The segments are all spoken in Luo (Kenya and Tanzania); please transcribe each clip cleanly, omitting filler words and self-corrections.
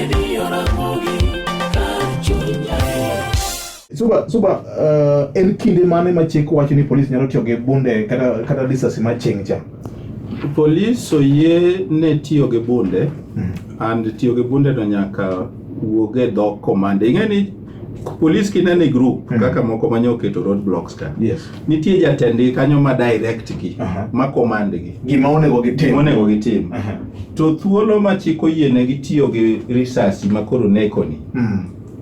Radio Ramogi kar chuny nyaluo. Suba, Suba, en kinde mane ma chik wacho ni polis nyalo tiyo gi bunde kata lisasi maching' cha? Polis oyie ne tiyo gi bunde and tiyo gi bunde no nyaka wuog e dho commander. Ing'e ni polis kineno e group kaka moko ma nyo oketo roadblocks ka. Nitie jatendgi kanyo ma direct gi, ma command gi. Gima onego gitim. Gima onego gitim. To thuolo ma chik oyienegi tiyo gi risasi ma koro neko ni,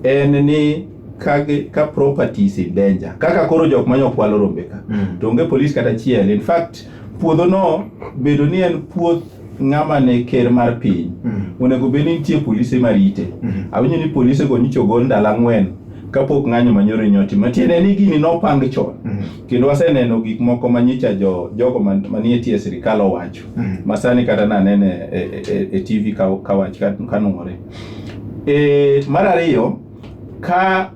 en ni ka property is in danger. Kaka koro jok ma nyo kwalo rombe ka. To onge polis kata achiel. In fact, puodho no bedo ni en puoth ng'ama ne ker mar piny. Onego bed ni nitie polise marite. Awinjo ni polise go nyocha ogol ndalo 4 kapok ng'anyo manyoro nyoti. Matiende ni gini nopang chon. Kendo waseneno gik moko manyicha jogo manie tie sirikal owacho. Masani kata nanene e TV ka wach ka nuore. Mar ariyo, ka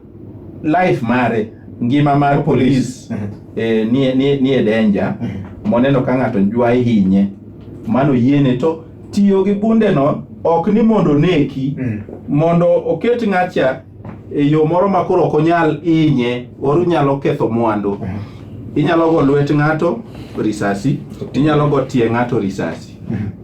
life mare, ngima mar polis nie danger, moneno ka ng'ato jwa hinye, mano yiene to tiyo gi bunde no ok ni mondo neki, mondo oket ng'acha e yo moro ma koro ok onyal hinye, or nyalo ketho mwandu. Inyalo go lwet ng'ato risasi, inyalo go tie ng'ato risasi.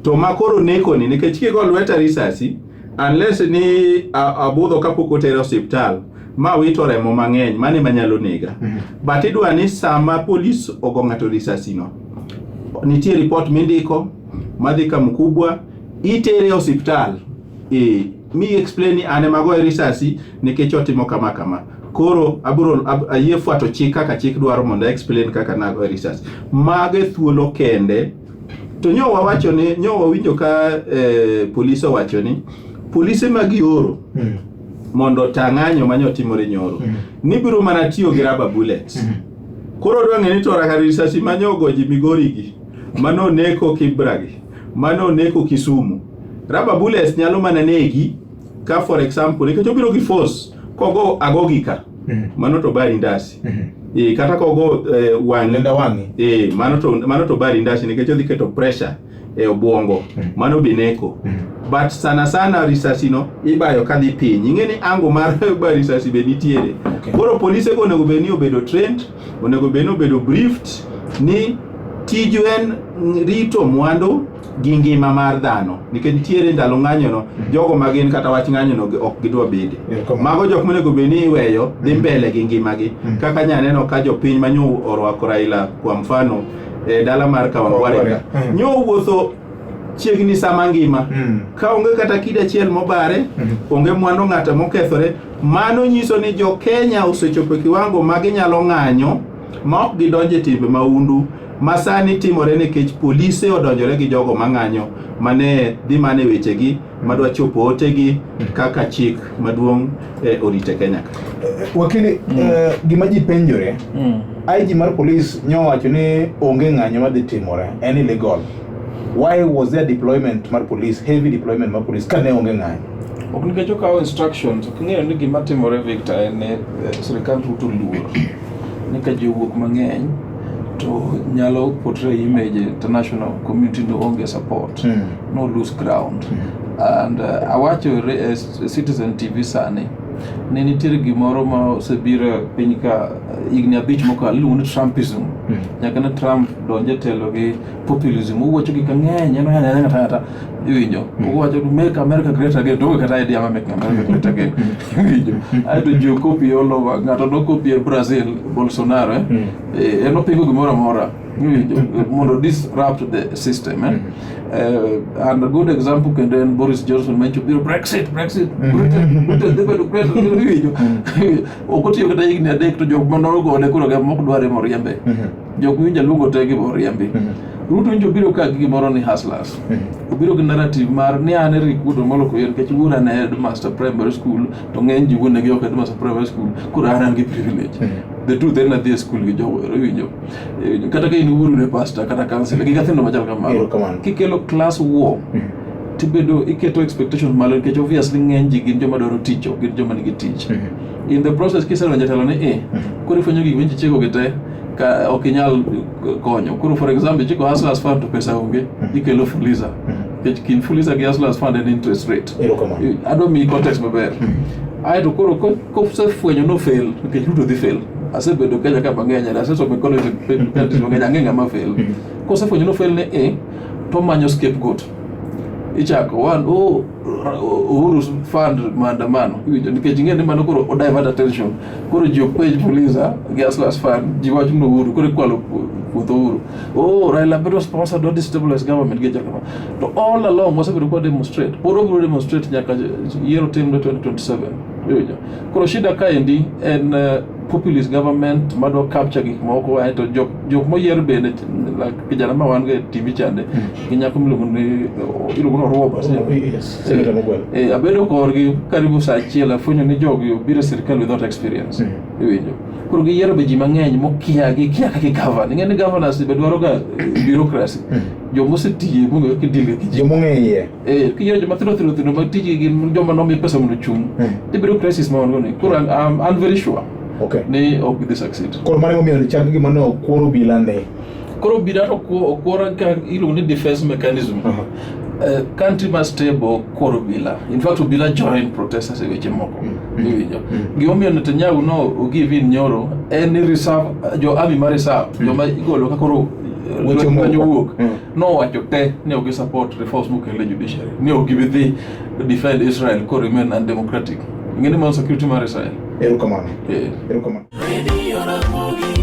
To ma koro neko ni, nikech kigo lweta risasi, unless ni abudho kapok otere osiptal, ma wito remo mang'eny, mano ema nyalo nega. But idwa ni sama polis ogo ng'ato risasi no, nitie report mindiko madhi ka mkubwa, itere osiptal, mi explain ni an ema agoye risasi nikech otimo kama kama. Koro abiro ayie fuato chik kaka chik dwaro mondo explain kaka nagoye risasi. Mago e thuolo kende. To nyo wawacho ni, nyo wawinjo ka polis owacho ni polise ma gioro mondo ota ng'anyo manyo timore nyoro ni biro mana tiyo gi rubber bullets. Koro dwa ng'e ni to raka risasi manyo ogo ji Migori gi, mano neko Kibra gi, mano neko Kisumu. Rubber bullets nyalo mana negi ka for example nikech obiro gi force kogo agogi ka, mano to bari ndasi. Kata kogo wang'i. Lenda wang'i. Mano to bari ndasi nikech odhi keto pressure e obwongo. Mano be neko. But sana sana risasi no ibayo kadhi piny. Ing'e ni ango mar bayo risasi be nitiere. Koro polise go onego bed ni obedo trained, onego bed ni obedo briefed ni tiju en rito mwandu gi ngima mar dhano. Nikech nitiere ndalo ng'anyo no, jogo ma gin kata wach ng'anyo no ok gidwa bede. Mago jok monego bed ni iweyo dhi mbele gi ngimagi. Kaka nya neno ka jopiny manyo orwako Raila kwa mfano e dala mar Kawangware. Nyo wuotho chiegni sama ngima. Ka onge kata kidi achiel mobare, onge mwandu ng'ato mokethore, mano nyiso ni jo Kenya osechopo e kiwango ma ginyalo ng'anyo ma ok gidonjo e timbe mahundu ma sani timore nikech polise odonjore gi jogo mang'anyo mane dhi mana e wechegi madwa chopo otegi kaka chik maduong' orite Kenya ka. Wakili, gima ji penjore, IG mar polis nyowacho ni onge ng'anyo madhi timore, en illegal. Why was there deployment mar police, heavy deployment mar police ka ne onge ng'anyo? Ok nikech okawo instructions, ok ing'eyo ni gima timore Victor en ni sirikal Ruto luor ni ka ji owuok mang'eny to nyalo portray image international community no onge support, no lose ground. And awacho Citizen TV sani ne nitiere gimoro ma osebiro e piny ka higni 5 mokalo iluongo ni Trumpism. Nyaka ne Trump donje telo gi populism, owuocho gik mang'eny, en oyanyo ng'ato ang'ata, iwinjo. Owacho ni "Make America great again", to onge kata idea mar "Make America great again", iwinjo. Aeto ji copy all over, ng'ato no copy e Brazil, Bolsonaro, en opingo gimoro amora, iwinjo, mondo disrupt the system. And a good example kendo en Boris Johnson mancho biro "Brexit, Brexit, Britain, Britain dhi bedo great", iwinjo. Ok otiyo kata higni 3 to jok manogone koro mok dware moriembe. Jok miwinjo luongo te gi oriembi. Ruto winjo biro ka gi gimoro ni hustlers. Obiro gi narrative mar ni an Eric Wuod Omolo Koyo nikech wuora ne headmaster primary school to ng'eny ji wuonegi ok headmaster primary school, koro an gi privilege. The truth en adhi e school gi jogo ero, iwinjo. Kata ka in wuoru ne pastor kata councillor gi nyithindo machal kamano. Erokamano. Kikelo class war tibedo iketo expectations malo nikech obviously ng'eny ji gin joma dwaro tich, ok gin joma nigi tich. In the process kisedonjo e telo ni koro ifwenyo gik minji chiko gi te ka ok inyal konyo. Koro for example ichiko Hustlers Fund to pesa onge, ikelo Fuliza. Nikech kind Fuliza gi Hustlers Fund en interest rate. Erokamano. Adwa miyi context maber. Aeto koro kosefwenyo no fail, nikech Ruto dhi fail. Asebedo Kenya ka mang'eny, and asesomo economy countries mang'eny, ang'e ng'ama fail. Kosefwenyo no fail ne A, to manyo scapegoat. Ichako one, oh, Uhuru fund maandamano. Iwinjo nikech ing'e ni mano koro o divert attention. Koro ji ok penj Fuliza gi Hustlers Fund, ji wacho ni Uhuru, koro ikwalo puoth Uhuru. Oh, Raila bedo sponsor do destabilize government gi kama. To all along wasebedo kwa demonstrate. Pod wabiro demonstrate nyaka yiero timre 2027. Iwinjo. Koro shida kaendi en populist government madwa capture gik moko aeto jok moyier bende like kijana ma wan go e TV chande gi nyako miluongo ni iluongo ni Oruoba. Yes, Senator Mogwel. Abedo korgi karibu saa achiel afwenyo ni jogi obiro e sirikal without experience. Iwinjo. Koro giyiero be ji mang'eny mokia gikia kaka i-govern. Ing'e ni governors be dwaro ga bureaucracy. Joma osetiye mong'eyo kaka i-deal gi ji. Joma ong'e iye. Kiyiero joma thindo thindo thindo ma tijgi gin joma nomi pesa mondo ochung'. Tibedo crisis ma wan go ni. Koro I'm very sure ni ok gidhi succeed. Koro mano emomiyo chal gima ne okwor obila ni. Koro obila to okwor ka iluongo ni defense mechanism. Country ma stable kworo obila. In fact obila join protesters e weche moko. Iwinjo. Gimomiyo Netanyahu no ogive in nyoro en ni reserve jo army ma reserve joma igolo ka koro Weche lweny moko. owuok nowacho te ni ok support reforms mokel e judiciary ni ok gibi dhi defend Israel ko remain undemocratic. Ing'e ni mano security mar Israel. Erokamano. Erokamano. Radio Ramogi.